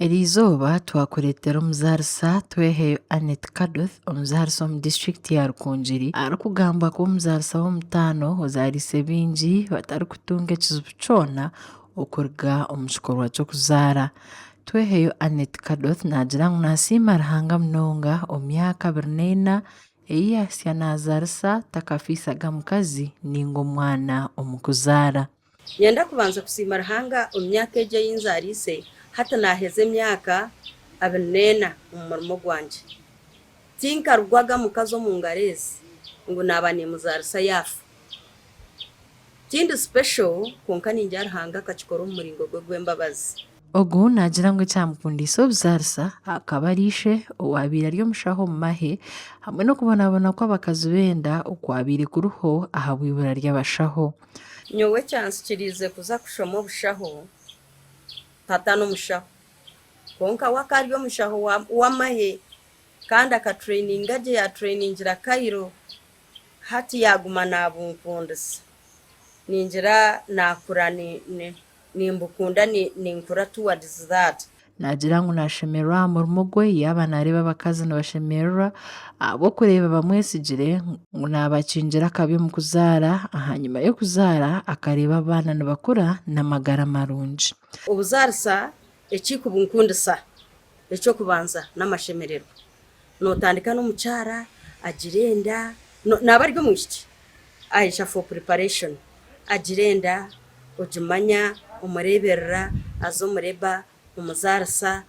Eriizooba twakureetera omuzaarisa Tweheyo Annet Kaduth, omuzaarisa omu disiturikiti ya Rukungiri arikugambwa kuba omuzaarisa w'omutaano ozaariise baingi batarikutunga ekizibu kyona okuruga omu kikorwa ky'okuzaara. Tweheyo Annet Kaduth naagira ngu naasiima Ruhanga munonga omu myaka 24 ei yaahitsya naazaarisa takafiisaga mukazi nainga omwana omu kuzaara. Nyenda kubanza kusiima Ruhanga omu myaka egi ei nzaariise, hati naaheza emyaka abirineena omu murimo gwangye. Tinkarugwaga mukazi omu ngaro ezi ngu naaba nimmuzaarisa yaafa. Tindi special kwonka ningira Ruhanga akakikora omu muringo gwe gw'embabazi. Ogu naagira ngu ekyamukundiise obuzaarisa akaba ari ishe owaabaire ari omushaho omu mahe hamwe n'okubonabona kw'abakazi b'enda okwabaire kuriho ahabw'eibura ry'abashaho. Nyowe ekyansikiriize kuza kushoma obushaho, tata n'omushaho kwonka we akaba ari omushaho w'amahe kandi akatureyininga gye yatureyiningira Cairo hati yaaguma naabunkundisa ningira naakura nimbukunda ninkura towards that. Naagira ngu naashemererwa aha murimo gwe yaaba naareeba abakazi nibashemererwa ahabw'okureeba bamwesigire ngu naabakingira akabi omu kuzaara, ahanyima y'okuzaara akareeba abaana nibakura n'amagara marungi. Obuzaarisa ekikubunkundisa eky'okubanza n'amashemererwa. Nootandika n'omukyara agira enda, naaba ari omwishiki aija for preparation agira enda ogimanya, omureeberera, aza omu labour, omuzaarisa,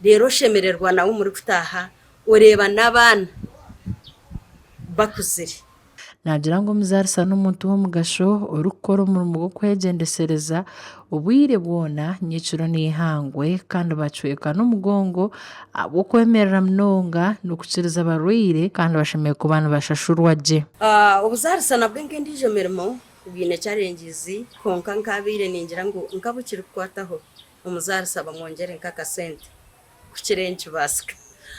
reero oshemererwa nawe murikutaaha, oreeba n'abaana bakuzire. Naagira ngu omuzaarisa n'omuntu w'omugasho orikukora omurimo gw'okwegyendesereza obwire bwona nyekiro n'eihangwe kandi bacweka n'omugongo ahabw'okwemerera munonga n'okukiriza abarwaire kandi bashemereire kuba nibashashurwa gye. Obuzaarisa nabwo nk'endiijo mirimo Bwine challenges kwonka nkabaire ningira ngu nkabukirikukwataho omuzaarisa bamwongyere nkakasente kukira enkibaasika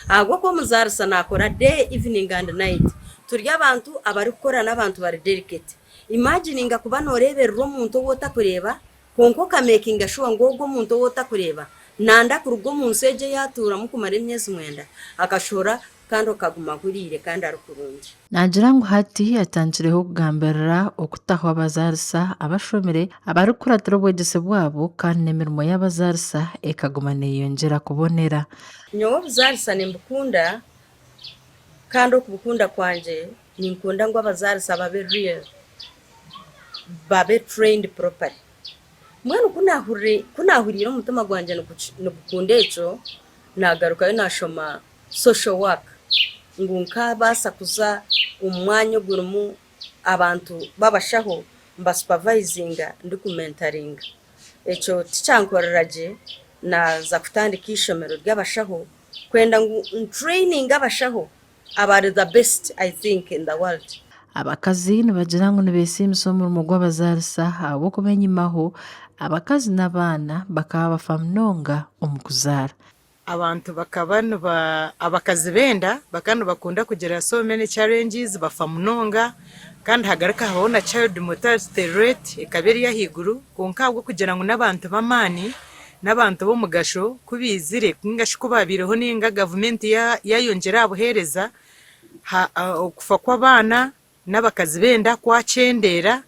ahabw'okuba omuzaarisa nakora day, evening and night turi abantu abarikukora n'abantu bari delicate imagininga kuba noreeberera omuntu ou otakureeba kwonka okamakinga sure ngu ogwo omuntu ou otakureeba nanda kuruga omunsi egyo ei atuuramu kumara emyezi mwenda akashohora kandi okaguma ahuriire kandi ari kurungi. Naagira ngu hati atandikireho kugambirira okutaho abazaarisa abashomire abarikukuratira obwegyese bwabo kandi n'emirimo y'abazaarisa ekaguma neeyongyera kubonera. Nyowe obuzaarisa nimbukunda kandi okubukunda kwangye ninkunda ngu abazaarisa babe real, babe trained properly. Mbwenu ku naahuriire omutima gwangye nigukunda ekyo, naagarukayo naashoma social work ngu nkaabaasa kuza omu mwanya ogurimu abantu b'abashaho mba supervisinga ndikumentaringa. Ekyo tikyankorera gye naaza kutandika eishomero ry'abashaho kwenda ngu ntureyininge abashaho abari the best I think in the world. Abakazi nibagira ngu nibeesiimisa omurimo gw'abazaarisa ahabw'okuba enyimaho abakazi n'abaana bakaba bafa munonga omu kuzaara. Abantu bakaba niba abakazi b'enda bakaba nibakunda kugira so many challenges bafa munonga kandi hagaruka habaho na child mortality rate ekaba eri ahaiguru kwonka ahabw'okugira ngu n'abantu b'amaani n'abantu b'omugasho ku baizire ninga shi ku baabaireho ninga gavumenti yaayongyera aha buheereza okufa kw'abaana n'abakazi b'enda kwakyendeera.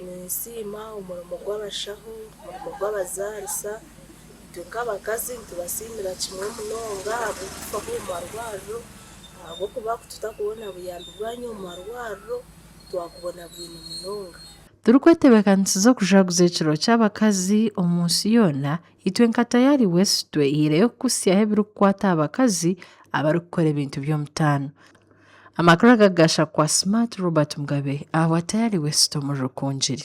Ninsiima omurimo gw'abashaho, omurimo gw'abazaarisa. Itwe nk'abakazi nitubasiimira kimwe munonga ahabw'okutufaho omu marwariro ahabw'okuba ku tutakubona buyambi bwanyu omu marwariro twakubonabwine munonga. Turikwetebeekanisiza okujaguza ekiro ky'abakazi omu nsi yoona, itwe nka Tayari West twehiireyo kukuhitsyaho ebirikukwata aha bakazi abarikukora ebintu by'omutaano. Amakuru aga gaashakwa Smart Robert Mugabe ahabwa Tayari West omuri Rukungiri.